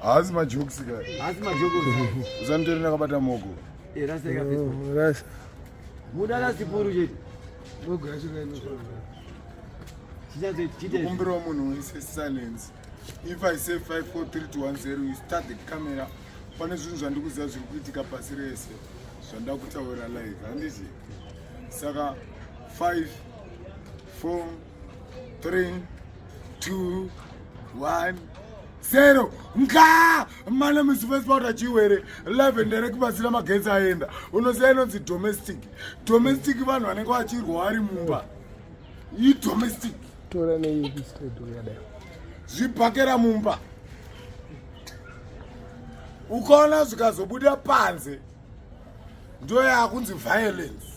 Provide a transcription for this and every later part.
Haasi majokes ka. Haasi majokes. Uzanitori ndakabata mogo. Eh, rasa ika Facebook. Oh, rasa. Muda rasi puru chete. Mogo yacho kainofamba. Kumbirawo munhu wese silence. If I say 5 4 3 2 1 0 you start the camera. Pane zvinhu zvandikuziva zviri kuitika pasi rese zvandida kutaura live handiti? Saka 5 4 3 2 1 0 nka mana misifesipauta chiwere live and direct pasina magetsi aenda unoziva inonzi domestic domestic vanhu vanenge vachirwa vari mumba idomestic tora neistraight zvibhakera mumba ukaona zvikazobuda panze ndoyakunzi violence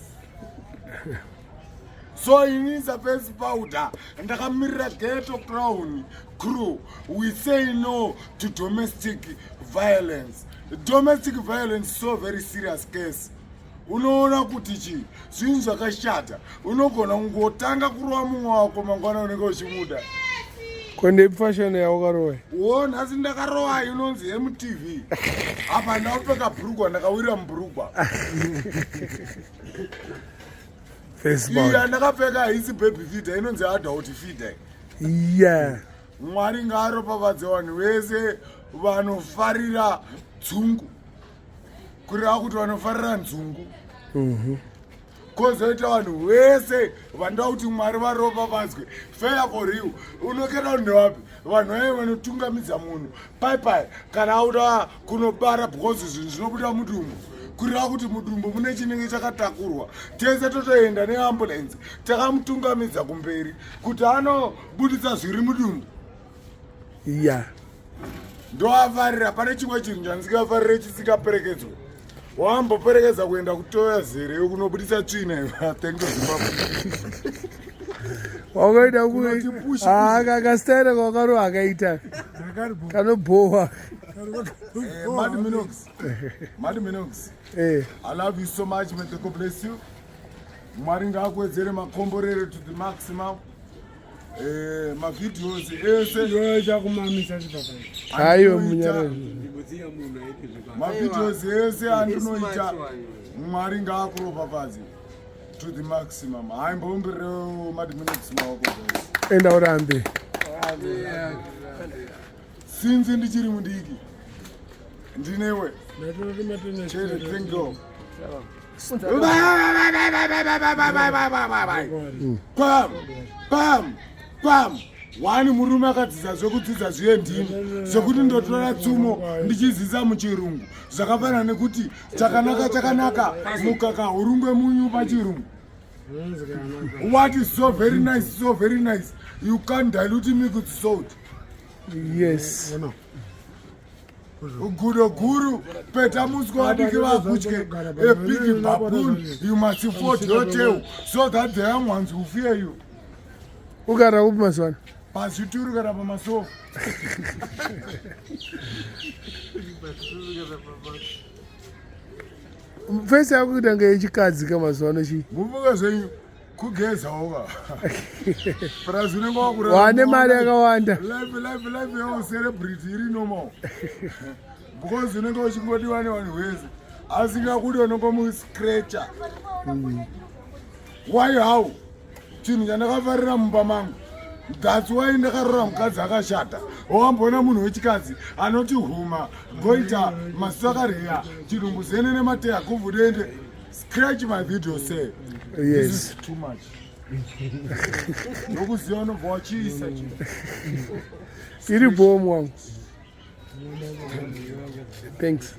so ini safesi powder ndakamirira ghetto crown crew. We say no to domestic violence. Domestic violence so very serious case. Unoona kuti chii zvinhu zvakashata, unogona kungotanga kurova mumwe wako mangwana unenge uchimuda. Ko ndefashoni yaukarova? Wo nhasi ndakarova inonzi MTV. Apa ndakapfeka bhurugwa ndakawira mubhurugwa. Iya ndakapfeka haisi baby feeder inonzi adult feeder. Yeah. Mwari ngaaropafadze vanhu vese vanofarira dzungu. Kureva kuti vanofarira nzungu. Kozoita vanhu vese vanoda kuti Mwari varopafadzwe. Fair for you. Unokera kuti ndewapi? Vanhu vaye vanotungamidza munhu pai pai kana auda kunobara because zvinhu zvinobuda mudumbu. Kureva kuti mudumbu mune chinenge chakatakurwa. Tese totoenda neambulance takamutungamidza kumberi kuti anobuditsa zviri mudumbu. Yeah. Ndoafarira pane chimwe chinhu chandisikafarire chisingaperekedzwe. Wamboperekedza kuenda kutoya zere yokunobuditsa tsvina iwe. Thank you Zimbabwe. Wakaita Kunoti push, kakasitaira kawakarova akaita kanobhowa. Mad Minox. Mad Minox. I love you so much. May God bless you. Mwari ngaakuwedzere makomborero to the maximum. Mavideos ese chakumamisa chipapa. Aiwa munyara. Mavideos ese andinoita Mwari ngaakuropafadze to the maximum. Haimboumbirewo Mad Minox maoko guys. Enda urambe. Since ndichiri mudiki ndinewe. Chete, thank God. Bam, bam, bam. Wani murume akadzidza zvekudzidza zviye ndini zvekuti ndotora tsumo ndichizisa muchirungu zvakafanana nekuti chakanaka chakanaka mukaka hurungwe munyu pachirungu. What is so very nice, so very nice. You can't dilute milk with salt. Yes. Gudo guru peta muswe vadiki vakutye. A big baboon, you must fold your tail so that the young ones will fear you. Ugara upi mazuva ano? Pazvituru kana pamasofa. Fesi yako kuita kunge yechikadzi ka mazuva ano chii? Mufunge zvenyu kugezawo ka. Plus unenge wakura. Wane mari yakawanda. Life, life, life yao celebrity iri normal. Because unenge uchingodiwa nevanhu vese. Asingakudi unongomuscratcha. Why how? Chinhu chandakafarira mumba mangu. That's why ndakarora mukadzi akashata. Wamboona munhu wechikadzi anoti huma goita maziso akareya chirungu zene nemateya guvhudende. Scratch my video say. Yes. This is too much. Ndokuziva unobva wachiisa chinhu. Iri bomu wangu. Thanks.